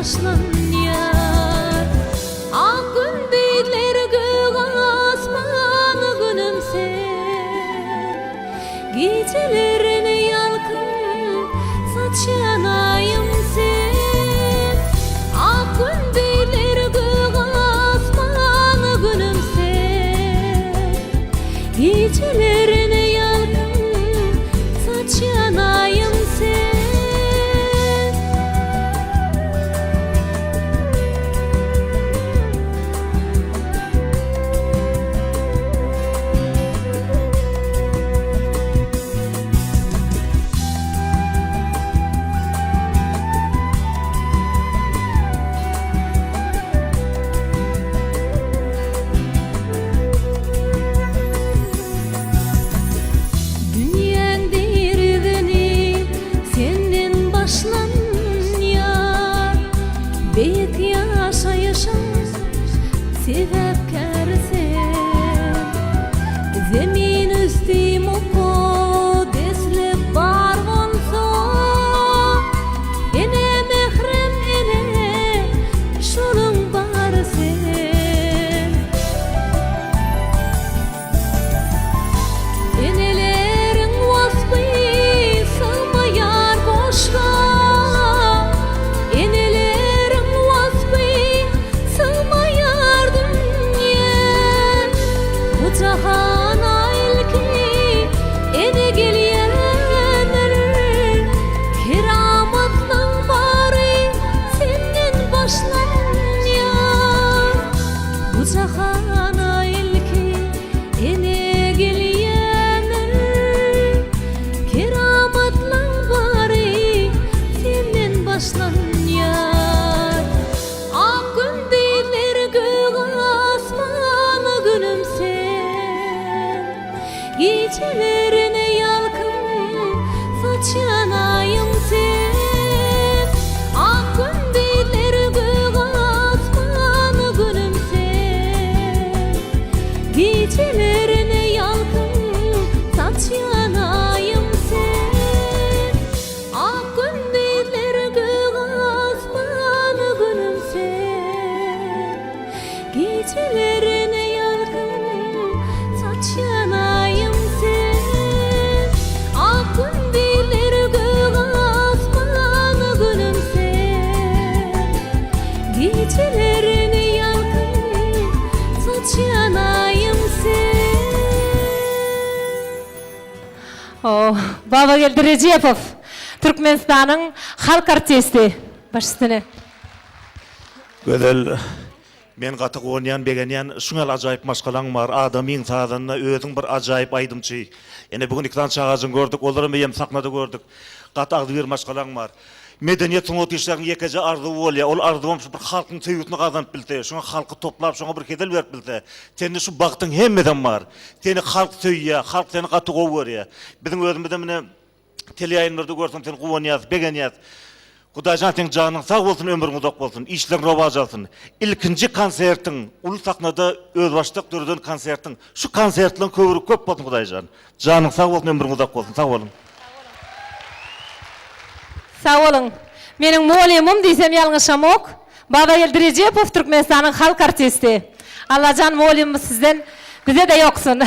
başlanýar. Ak gündizler gök asman günüm sen. Gijelerine ýalkym saçýan aýym sen. Ak gündizler gök asman günüm sen. Gijelerine ýalkym saçýan aýym sen. Dünýäň dirigini senden başlanýar, Beýik ýaşaýşyň sebäpkäri sen. Zemin üsti mukaddeslik bar bolsa, Ene mährem ene, şonuň bary sen. Eneleriň waspy sygmaýar goşga, Eneleriň waspy sygmaýar dünýä. Bu jahana ilki ene gelýändir, Keramatlaň bary senden başlanýar. Bu jahana ilki ene gelýändir, Keramatlaň bary senden başlanýar. Ak gündizler gök asmana gülüm sen, Gijelerine ýalkym saçýan aýym sen. Ak gündizler gök asmana gülüm sen, Gijelerine ýalkym saçýan aýym sen. Ak gündizler gök asmana gülüm sen, Gijelerine ýalkym saçýan aýym sen. Ak gündizler gök asmana gülüm sen, Gijelerine ýalkym saçýan aýym sen. Babageldi Rejepow, Türkmenistanyň halk artisti. Baş üstüne. Gözel, men gaty guwanýan, begenýän, şuň ýaly ajaýyp maşgalaň bar, adamyň sazanda, özüň bir ajaýyp aýdymçy. Ine bu gün iki sany çagajyňy gördük, olaram eýýäm sahnada gördük. Gaty agzybir maşgalaň bar. Medeniýet sungat işgäriniň ýekeje arzuwy bolýar, ol arzuwam şu bir halkyň söýgüsini gazanyp bilse, şoňa halky toplap, şoňa bir hezil berip bilse. Sende şu bagtyň hemmesem bar. Seni halk söýýär, halk seni gaty gowy görýär. Biziň özümizem ine teleýaýlymlarda görseň seni guwanýas, begenýäs. Hudaýjan seň janyň sag bolsun, ömrüň uzak bolsun, işleriň rowaç alsyn. Ilkinji konsertiň, uly sahnada özbaşdak döreden konsertiň, şu konsertleň köwrügi köp bolsun Hudaýjan. Janyň sag bolsun, ömrüň uzak bolsun. Sag boluň. Sag boluň. Meniň mugallymym diýsem ýalňyşamok. Babageldi Rejepow Türkmenistanyň halk artisti. Allajan mugallymymyz sizden bize-de ýoksun.